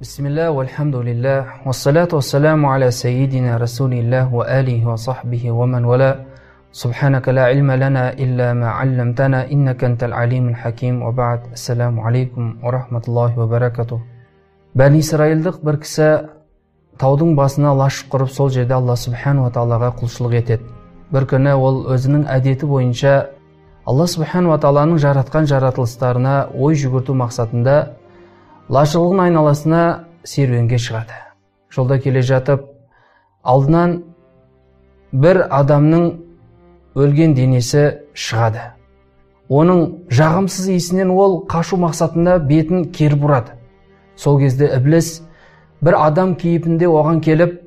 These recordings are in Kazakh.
Бисмилля, вальхамдулилля, вассалату вассаламу аля сайидина расулилля ва алихи ва сахбихи ва ман вала. Субханака ла илма лана илля ма алламтана иннака антал алимул хаким. Ва ба'д. Ассаламу алейкум ва рахматуллахи ва баракатух. Бәни Исраилдық бір кісі таудың басына лашық құрып, сол жерде Алла субхану ва тағалаға құлшылық етеді. Бір күні ол өзінің әдеті бойынша Алла субхану ва тағаланың жаратқан жаратылыстарына ой жүгірту мақсатында лашығының айналасына серуенге шығады. Жолда келе жатып, алдынан бір адамның өлген денесі шығады. Оның жағымсыз иісінен ол қашу мақсатында бетін кері бұрады. Сол кезде Ібліс бір адам кейпінде оған келіп,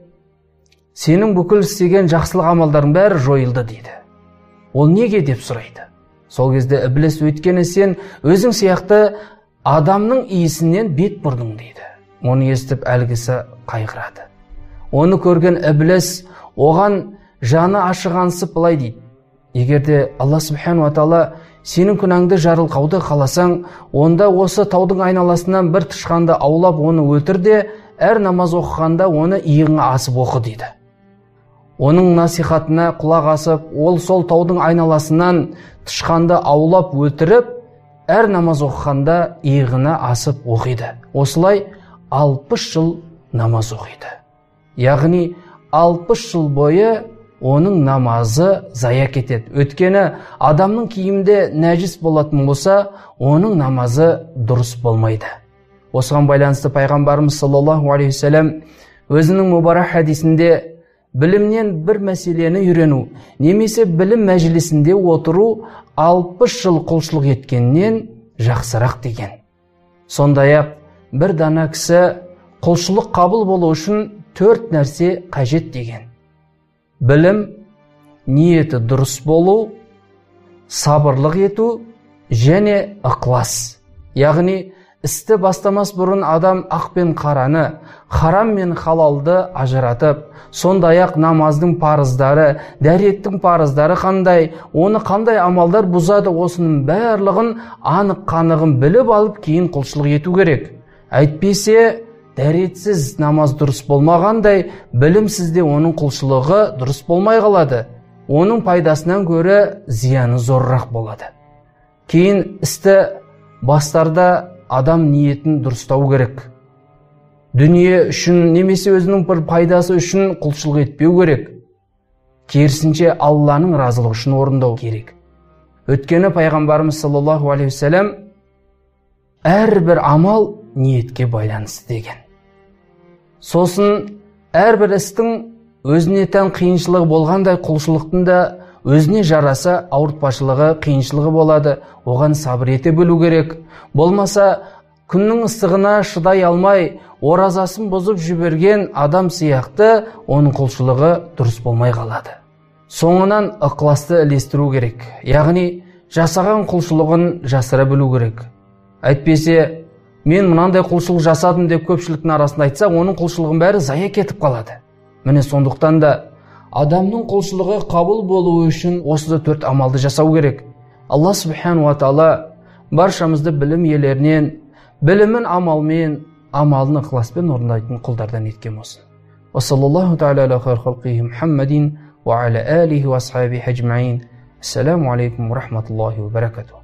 сенің бүкіл істеген жақсылық амалдарың бәрі жойылды дейді. Ол неге деп сұрайды. Сол кезде Ібліс, өйткені сен өзің сияқты адамның иісінен бет бұрдың дейді. Оны естіп әлгісі қайғырады. Оны көрген Ібліс оған жаны ашығансып былай дейді: егер де Алла субхану ва тағала сенің күнәңді жарылқауды қаласаң, онда осы таудың айналасынан бір тышқанды аулап оны өлтір де, әр намаз оқығанда оны иығыңа асып оқы дейді. Оның насихатына құлақ асып, ол сол таудың айналасынан тышқанды аулап өлтіріп, әр намаз оқығанда иығына асып оқиды. Осылай 60 жыл намаз оқиды. Яғни 60 жыл бойы оның намазы зая кетеді. Өйткені адамның киімде нәжіс болатын болса, оның намазы дұрыс болмайды. Осыған байланысты пайғамбарымыз саллаллаху алейхи уассалам өзінің мүбарак хадисінде білімнен бір мәселені үйрену немесе білім мәжілісінде отыру 60 жыл құлшылық еткеннен жақсырақ деген. Сондай-ақ бір дана кісі құлшылық қабыл болу үшін 4 нәрсе қажет деген. Білім, ниеті дұрыс болу, сабырлық ету және ықылас. Яғни істі бастамас бұрын адам ақ пен қараны, харам мен халалды ажыратып, сондай-ақ намаздың парыздары, дәреттің парыздары қандай, оны қандай амалдар бұзады, осының барлығын анық қанығын біліп алып кейін құлшылық ету керек. Әйтпесе дәретсіз намаз дұрыс болмағандай, білімсіз де оның құлшылығы дұрыс болмай қалады. Оның пайдасынан гөрі зияны зорырақ болады. Кейін істі бастарда адам ниетін дұрыстау керек. Дүние үшін немесе өзінің бір пайдасы үшін құлшылық етпеу керек. Керісінше Алланың разылығы үшін орындау керек. Өйткені пайғамбарымыз саллаллаху алейхи уассалам әрбір амал ниетке байланысты деген. Сосын әрбір істің өзіне тән қиыншылығы болғандай, құлшылықтың да өзіне жараса ауыртпашылығы, қиыншылығы болады. Оған сабыр ете білу керек. Болмаса күннің ыстығына шыдай алмай, оразасын бұзып жіберген адам сияқты оның құлшылығы дұрыс болмай қалады. Соңынан ықыласты ілестіру керек. Яғни жасаған құлшылығын жасыра білу керек. Әйтпесе мен мынандай құлшылық жасадым деп көпшіліктің арасында айтса, оның құлшылығының бәрі зая кетіп қалады. Міне сондықтан да адамның құлшылығы қабыл болуы үшін осы 4 амалды жасау керек. Алла субхану ва тағала баршамызды білім иелерінен, білімін амалмен, амалын ықыласпен орындайтын құлдардан еткен болсын. Уа саллаллаху тағала аля хайр халқихи Мухаммадин уа аля алихи уа асхабихи ажмаин. Ассаламу алейкум уа рахматуллахи уа баракатух.